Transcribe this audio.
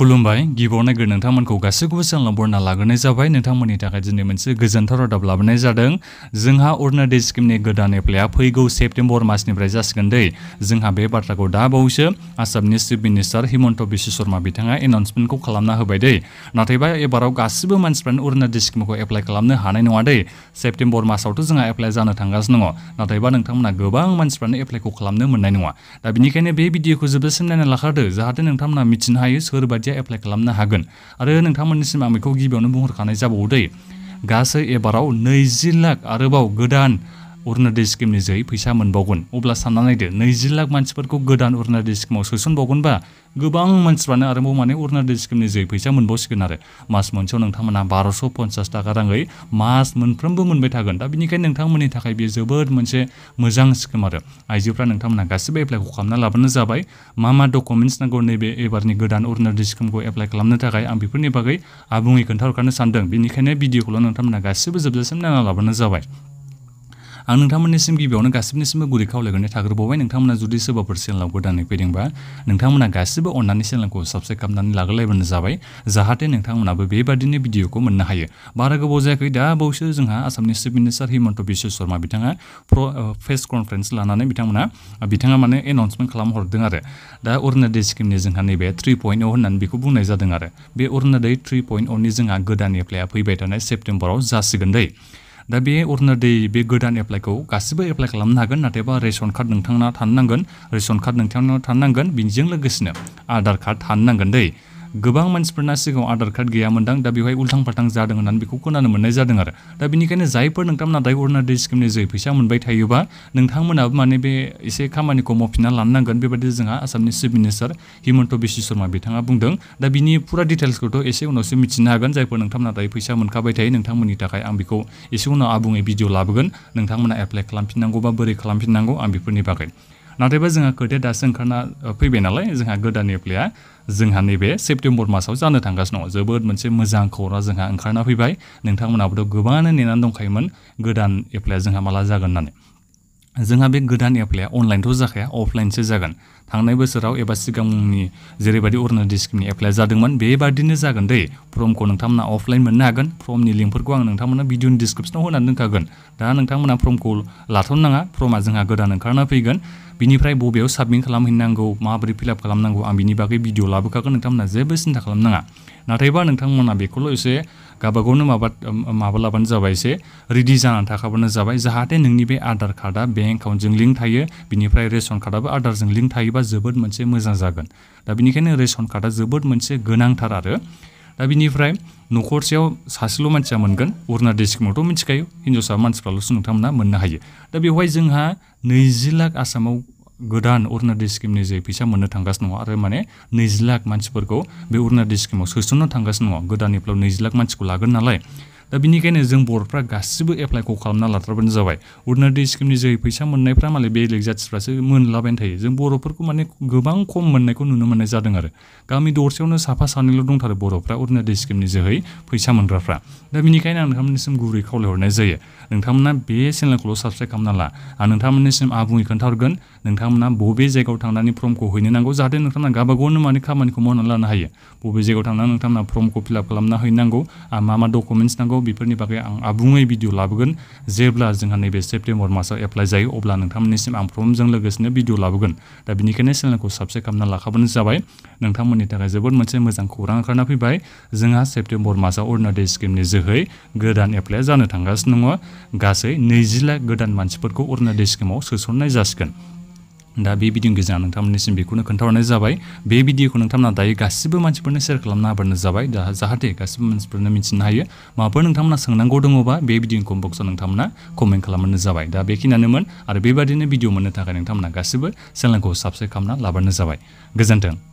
खुलुमबाय गिबियावनो नोंथांमोनखौ गासैखौबो चेनेलाव बरना लाग्रोनाय जाबाय नोंथांमोननि थाखाय दिनै मोनसे गोजोनथाव रादाब लाबोनाय जादों जोंहा अरुणोदय स्किमनि गोदान एप्लाइआ फैगौ सेप्तेम्बर मासनिफ्राय जासिगोन दै जोंहा बे बाथ्राखौ दा बावैसो आसामनि चिफ मिनिस्टार हिमन्त बिश्व शर्मा बिथाङा एनाउन्समेन्टखौ खालामना होबाय दै नाथायबा एबाराव गासिबो मानसिफ्रानो अरुणोदय स्किमखौ एप्लाइ खालामनो हानाय नङा दै सेप्तेम्बर मासावथ' जोंहा एप्लाइ जानो थांगासिनो दङ नाथायबा नोंथांमोना गोबां मानसिफ्रानो एप्लाइखौ खालामनो मोननाय नङा दा बेनिखायनो बे भिडिअखौ जोबजासिम नायना लाखादो जाहाथे नोंथांमोना मिथिनो हायो सोर बायदिया एप्लाइ खालामनो हागोन आरो नोंथांमोननिसिम आं बेखौ गिबियावनो बुंहरखानाय जाबावो दै गासै एबाराव 20 लाख आरोबाव गोदान अरुणोदय स्किमनि जोहै फैसा मोनबावगोन अब्ला सानना नायदो 20 लाख मानसिफोरखौ गोदान अरुणोदय स्किमाव सोसनबावगोनबा गोबां मानसिफ्रानो आरोबाव माने अरुणोदय स्किमनि जोहै फैसा मोनबावसिगोन आरो मास मोनसेयाव नोंथांमोना 1250 थाखा राङै मास मोनफ्रोमबो मोनबाय थागोन दा बेनिखायनो नोंथांमोननि थाखाय बेयो जोबोद मोनसे मोजां स्किम आरो आइजोफ्रा नोंथांमोना गासिबो एप्लाइखौ खालामना लाबानो जाबाय मा डकुमेन्ट्स नांगौ नैबे एबारनि गोदान अरुणोदय स्किमखौ एप्लाइ खालामनो थाखाय आं बेफोरनि बागै आबुङै खोन्थाहरखानो सानदों बेनिखायनो भिडिअखौल' नोंथांमोना गासिबो जोबजासिम नायना लाबानो जाबाय आं नोंथांमोननिसिम गिबियावनो गासिबनिसिमबो गुरै खावलायग्रोनाय थाग्रोबावबाय नोंथांमोना जुदि सोरबाफोर चेनेलाव गोदानै फैदोंबा नोंथांमोना गासिबो अननानै चेनेलखौ साबस्क्राइब खालामनानै लाग्रोलायबानो जाबाय जाहाथे नोंथांमोनाबो बेबादिनो भिडिअखौ मोननो हायो बारा गोबाव जायाखै दा बावैसो जोंहा आसामनि चिफ मिनिस्टार हिमन्त बिश्व शर्मा बिथाङा प्रेस कनफारेन्स लानानै बिथाङा माने एनाउन्समेन्ट खालामहरदों आरो दा अरुणोदय स्किमनि जोंहा नैबे 3.0 होननानै बेखौ बुंनाय जादों आरो बे अरुणोदय 3.0 नि जोंहा गोदान एप्लाइआ फैबाय थानाय सेप्तेम्बराव जासिगोन दै दा बे अरुणोदय बे गोदान एप्लाइखौ गासिबो एप्लाइ खालामनो हागोन नाथायबा रेशन कार्ड नोंथांना थानो नांगोन रेशन कार्ड नोंथांनाव थानो नांगोन बेजों लोगोसेनो आधार कार्ड थानो नांगोन दै गोबां मानसिफोरना सिगाङाव आधार कार्ड गैयामोनदां दा बेवहाय उल्थां फाल्थां जादों होननानै बेखौ खोनानो मोननाय जादों आरो दा बेनिखायनो जायफोर नोंथांमोना दायो अरुणोदय स्किमनि जोहै फैसा मोनबाय थायोबा नोंथांमोनाबो माने बे एसे खामानिखौ मावफिनना लानो नांगोन बेबायदि जोंहा आसामनि चिफ मिनिस्टार हिमन्त बिश्व शर्मा बिथाङा बुंदों दा बिनि फुरा डिटेल्सखौथ' एसे उनावसो मिथिनो हागोन जायफोर नोंथांमोना दायो फैसा मोनखाबाय थायो नोंथांमोननि थाखाय आं बेखौ एसे उनाव आबुङै भिडिअ लाबोगोन नोंथांमोना एप्लाइ खालामफिननांगौ बा बोरै खालामफिननांगौ आं बेफोरनि बागै नाथायबा जोंहा खोथाया दासो ओंखारना फैबाय नालाय जोंहा गोदान एप्लाइआ जोंहा नैबे सेप्तेम्बर मासाव जानो थांगासिनो दङ जोबोद मोनसे मोजां खौरां जोंहा ओंखारना फैबाय नोंथांमोनाबोथ' गोबाङानो नेनानै दंखायोमोन गोदान एप्लाइआ जोंहा माला जागोन होननानै जोंहा बे गोदान एप्लाइआ अनलाइनथ' जाखाया अफलाइनसो जागोन थांनाय बोसोराव एबा सिगांनि जेरैबायदि अरुणोदय स्किमनि एप्लाइ जादोंमोन बेबादिनो जागोन दै फर्मखौ नोंथांमोना अफलाइन मोननो हागोन फर्मनि लिंकफोरखौ आं नोंथांमोना भिडिअनि डिसक्रिपसनाव होनानै दोनखागोन दा नोंथांमोना फर्मखौ लाथ'नो नाङा फर्मा जोंहा गोदान ओंखारना फैगोन बिनिफ्राय बबेयाव साबमिट खालामहैनांगौ माबोरै फिलआप खालामनांगौ आं बिनि बागै भिडिअ लाबोखागोन नोंथांमोना जेबो सिन्था खालामनाङा नाथायबा नोंथांमोना बेखौल' एसे गावबागावनो माबा लाबानो जाबाय एसे रेडि जानानै थाखाबानो जाबाय जाहाथे नोंनि बे आधार कार्डआ बेंक एकाउन्टजों लिंक थायो बिनिफ्राय रेशन कार्डआबो आधारजों लिंक थायोबा जोबोद मोनसे मोजां जागोन दा बेनिखायनो रेशन कार्डआ जोबोद मोनसे गोनांथार आरो दा बिनिफ्राय न'खरसेयाव सासेल' मानसिया मोनगोन अरुणोदय स्किमावथ' मिथिखायो हिन्जावसा मानसिफ्राल'सो नोंथांमोना मोननो हायो दा बेवहाय जोंहा 20 लाख आसामाव गोदान अरुणोदय स्किमनि जोहै फैसा मोननो थांगासिनो दङ आरो माने 20 लाख मानसिफोरखौ बे अरुणोदय स्किमाव सोसननो थांगासिनो दङ गोदान एप्लाइआव 20 लाख मानसिखौ लागोन नालाय दा बेनिखायनो जों बर'फ्रा गासिबो एप्लाइखौ खालामना लाथारबानो जाबाय अरुणोदय स्किमनि जोहै फैसा मोननायफ्रा मालाय बेलेग जाथिफ्रासो मोनलाबायनो थायो जों बर'फोरखौ माने गोबां खम मोननायखौ नुनो मोननाय जादों आरो गामि दरसेयावनो साफा सानैल' दंथारो बर'फ्रा अरुणोदय स्किमनि जोहै फैसा मोनग्राफ्रा दा बेनिखायनो आं नोंथांमोननिसिम गुरै खावलायहरनाय जायो नोंथांमोना बे चेनेलखौल' साबस्क्राइब खालामना ला आं नोंथांमोननिसिम आबुङै खोन्थाहरगोन नोंथांमोना बबे जायगायाव थांनानै फर्मखौ हैनो नांगौ जाहाथे नोंथांमोना गावबागावनो माने खामानिखौ मावनानै लानो हायो बबे जायगायाव थांनानै नोंथांमोना फर्मखौ फिलआप खालामना हैनांगौ आं मा डकुमेन्ट्स नांगौ बेफोरनि बागै आं आबुङै भिडिअ लाबोगोन जेब्ला जोंहा नैबे सेप्तेम्बर मासाव एप्लाइ जायो अब्ला नोंथांमोननिसिम आं फर्मजों लोगोसेनो भिडिअ लाबोगोन दा बेनिखायनो चेनेलखौ साबस्क्राइब खालामना लाखाबानो जाबाय नोंथांमोननि थाखाय जोबोद मोनसे मोजां खौरां ओंखारना फैबाय जोंहा सेप्तेम्बर मासाव अरुणोदय स्किमनि जोहै गोदान एप्लाइआ जानो थांगासिनो दङ गासै 20 लाख गोदान मानसिफोरखौ अरुणोदय स्किमाव सोसननाय जासिगोन दा बे भिडिअनि गेजेरजों नोंथांमोननिसिम बेखौनो खोन्थाहरनाय जाबाय बे भिडिअखौ नोंथांमोना दायो गासिबो मानसिफोरनो शेयार खालामना होबानो जाबाय जाहाथे गासिबो मानसिफोरनो मिथिनो हायो माबाफोर नोंथांमोना सोंनांगौ दङबा बे भिडिअनि कमेन्ट बक्सआव नोंथांमोना कमेन्ट खालामबानो जाबाय दा बेखिनियानोमोन आरो बेबादिनो भिडिअ मोननो थाखाय नोंथांमोना गासिबो चेनेलखौ साबस्क्राइब खालामना लाबानो जाबाय गोजोन्थों।